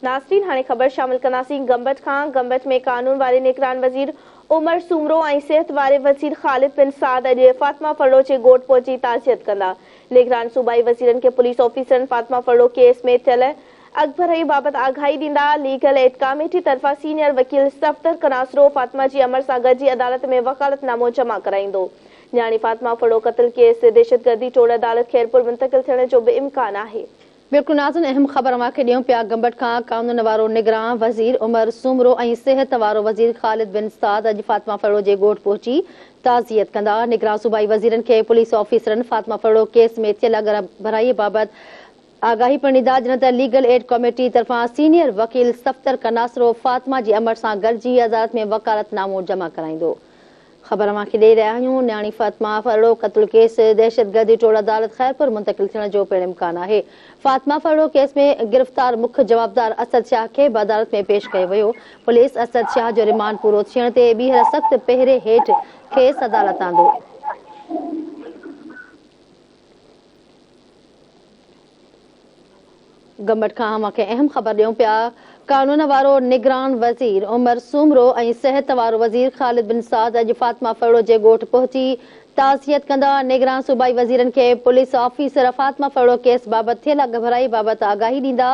ناظرين هاڻي خبر شامل ڪنداسين گمبٽ کان، گمبٽ ۾ قانون واري نگران وزير عمر سومرو ۽ صحت واري وزير خالد بن سعد اڄ فاطمه ڦرڙو جي ڳوٺ پهچي تعزيت ڪندا. نگران صوبائي وزيرن کي پوليس آفيسرن فاطمه ڦرڙو ڪيس ۾ ٿيل اڳڀرائي بابت آگاهي ڏيندا. ليگل ايڊ ڪاميٽي طرفان سينيئر وڪيل صفدر قناصرو فاطمه جي امڙ سان گڏجي عدالت ۾ وڪالت نامو جمع ڪرائيندو. نياڻي فاطمه ڦرڙو قتل ڪيس دهشتگردي ٽوڙ عدالت خيرپور منتقل ٿيڻ جو به امڪان آهي. بلڪل ناظرين اهم خبر اوهان کي ڏيون پيا گمبٽ کان قانون وارو نگران وزير عمر سومرو ۽ صحت وارو وزير خالد بن سعد اڄ فاطمه ڦرڙو جي ڳوٺ پهچي تعزيت ڪندا نگران صوبائي وزيرن کي پوليس آفيسرن فاطمه ڦرڙو ڪيس ۾ ٿيل اڳڀرائي بابت آگاهي پڻ ڏيندا جڏهن ته ليگل ايڊ ڪاميٽي طرفان سينيئر وڪيل صفدر قناصرو فاطمه جي امڙ سان گڏجي عدالت ۾ وڪالت نامو جمع ڪرائيندو. خبر اوهان کي ڏئي رهيا آهيون، نياڻي فاطمه ڦرڙو قتل ڪيس دهشتگردي ٽوڙ عدالت خيرپور منتقل ٿيڻ جو پڻ امڪان آهي. فاطمه ڦرڙو ڪيس ۾ گرفتار مک جوابدار اسد شاهه کي به عدالت ۾ پيش ڪيو ويو. پوليس اسد شاهه جو رمانڊ پورو ٿيڻ تي ٻيهر سخت پهري هيٺ کيس عدالت آندو. گمبٽ کان اوهان کي اهم خبر ڏيون پيا، قانون وارو نگران وزير عمر سومرو ۽ صحت وارو وزير خالد بن سعد اڄ فاطمه ڦرڙو جي ڳوٺ پهچي تعزيت ڪندا، نگران صوبائي وزيرن کي police officer Fatima Phuriro case بابت ٿيل اڳڀرائي بابت آگاهي ڏيندا،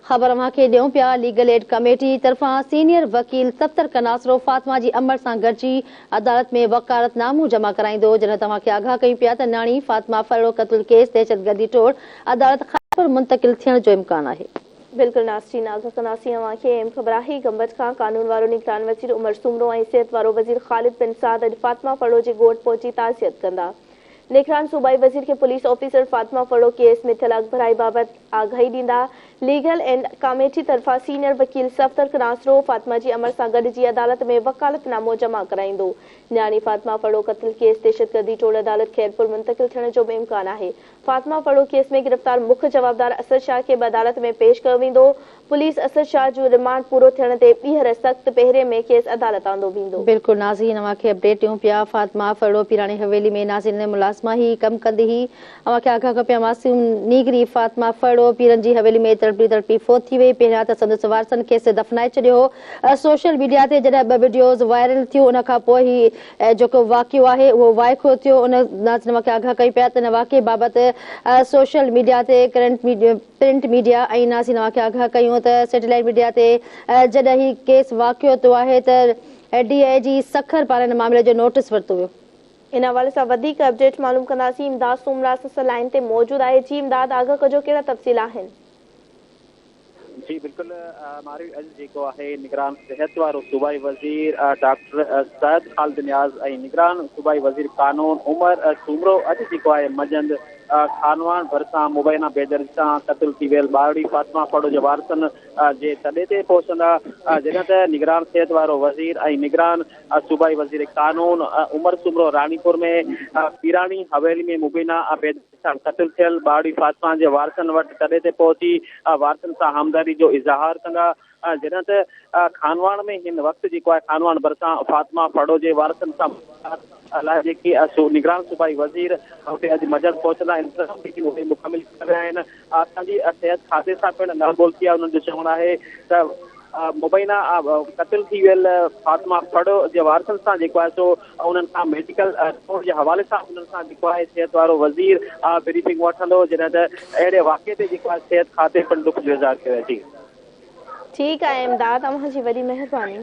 خبر اوهان کي ڏيون پيا ليگل ايڊ ڪميٽي طرفان سينيئر وڪيل صفدر قناصرو فاطمه جي امڙ سان گڏجي عدالت ۾ وڪالت نامو جمع ڪرائيندو، جڏهن ته اوهان کي آگاهه ڪيون پيا ته نياڻي فاطمه ڦرڙو قتل ڪيس دهشتگردي ٽوڙ عدالت خيرپور منتقل ٿيڻ جو امڪان آهي. بلڪل ناظرين آگاهه ڪنداسين اوهان کي اهم خبر آهي گمبٽ کان قانون وارو نگران وزير عمر سومرو ۽ صحت وارو وزير خالد بن سعد اڄ فاطمه ڦرڙو جي ڳوٺ پهچي تعزيت ڪندا نگران صوبائي وزير کي police officer Fatima Phuriro case ۾ ٿيل اڳڀرائي بابت آگاهي ڏيندا ليگل ايڊ ڪاميٽي طرفان سينيئر وڪيل صفدر قناصرو فاطمه جي امڙ سان گڏجي عدالت ۾ وڪالت نامو جمع ڪرائيندو نياڻي فاطمه ڦرڙو قتل ڪيس دهشتگردي ٽوڙ عدالت خيرپور منتقل ٿيڻ جو به امڪان آهي فاطمه ڦرڙو ڪيس ۾ گرفتار مک جوابدار اسد شاهه کي به عدالت ۾ پيش ڪيو ويندو، پوليس اسد شاهه جو رمانڊ پورو ٿيڻ تي ٻيهر سخت پهري ۾ کيس عدالت آندو ويندو. بلڪل ناظرين اوهان کي اپڊيٽ ڏيون پيا فاطمه ڦرڙو پيراڻي حويلي ۾ ناظرين ملازمه هي ڪم ڪندي هئي اوهان کي آگاهه ڪيون پيا معصوم نينگري فاطمه ڦرڙو پيرن جي حويلي ۾ تڙپي تڙپي فوت ٿي وئي پهريان ته سندس وارثن کيس دفنائي ڇڏيو هو سوشل ميڊيا تي جڏهن ٻه وڊيوز وائرل ٿيون ان کان پوء هي جيڪو واقعو آهي اهو وائکو ٿيو ان ناظرين اوهان کي آگاهه ڪيون پيا ته ان واقعي بابت سوشل ميڊيا تي ڪرنٽ پرنٽ ميڊيا ۽ ناظرين اوهان کي آگاهه ڪيون ته سيٽلائيٽ ميڊيا تي جڏهن هي ڪيس واقعو ٿيو آهي ته ڊي I جي سکر پاران ان معاملي جو نوٽيس ورتو ويو. ان حوالي سان وڌيڪ اپڊيٽ معلوم ڪنداسين امداد سومرا اسان سان لائين تي موجود آهي جي امداد آگاهه ڪجو ڪهڙا تفصيل آهن. جي بلڪل ماروي اڄ جيڪو آهي نگران صحت وارو صوبائي وزير ڊاڪٽر سعد خالد نياز ۽ نگران صوبائي وزير قانون عمر سومرو اڄ جيڪو آهي منجهند خانواهڻ ڀرسان مبينا بيدرد سان قتل ٿي ويل ٻارڙي فاطمه ڦڙو جي وارثن جي تڏي تي پهچندا جڏهن ته نگران صحت وارو وزير ۽ نگران صوبائي وزير قانون عمر سومرو راڻيپور ۾ پيراڻي حويلي ۾ مبينا بيدرد سان قتل ٿيل ٻارڙي فاطمه جي وارثن وٽ تڏي تي پهچي وارثن سان همدردي جو اظهار ڪندا جڏهن ته خانواهڻ ۾ هن وقت جيڪو آهي خانواهڻ ڀرسان فاطمه ڦڙو جي وارثن سان ملاقات لاء جيڪي نگران صوبائي وزير اتي اڄ منجهند پهچندا انتظام جيڪي اهي مڪمل ڪيا ويا آهن اسان جي صحت کاتي سان پڻ ڳالهه ٻولهه ٿي آهي انهن جو چوڻ آهي ته مبينا قتل ٿي ويل فاطمه ڦڙو جي وارثن سان جيڪو آهي سو انهن کان ميڊيڪل رپورٽ جي حوالي سان انهن سان جيڪو آهي صحت وارو وزير بريفنگ وٺندو جڏهن ته اهڙي واقعي تي جيڪو آهي صحت کاتي پڻ ڏک جو اظهار ڪيو آهي جي. ٺيڪ آهي امداد اوهان جي وڏي مهرباني.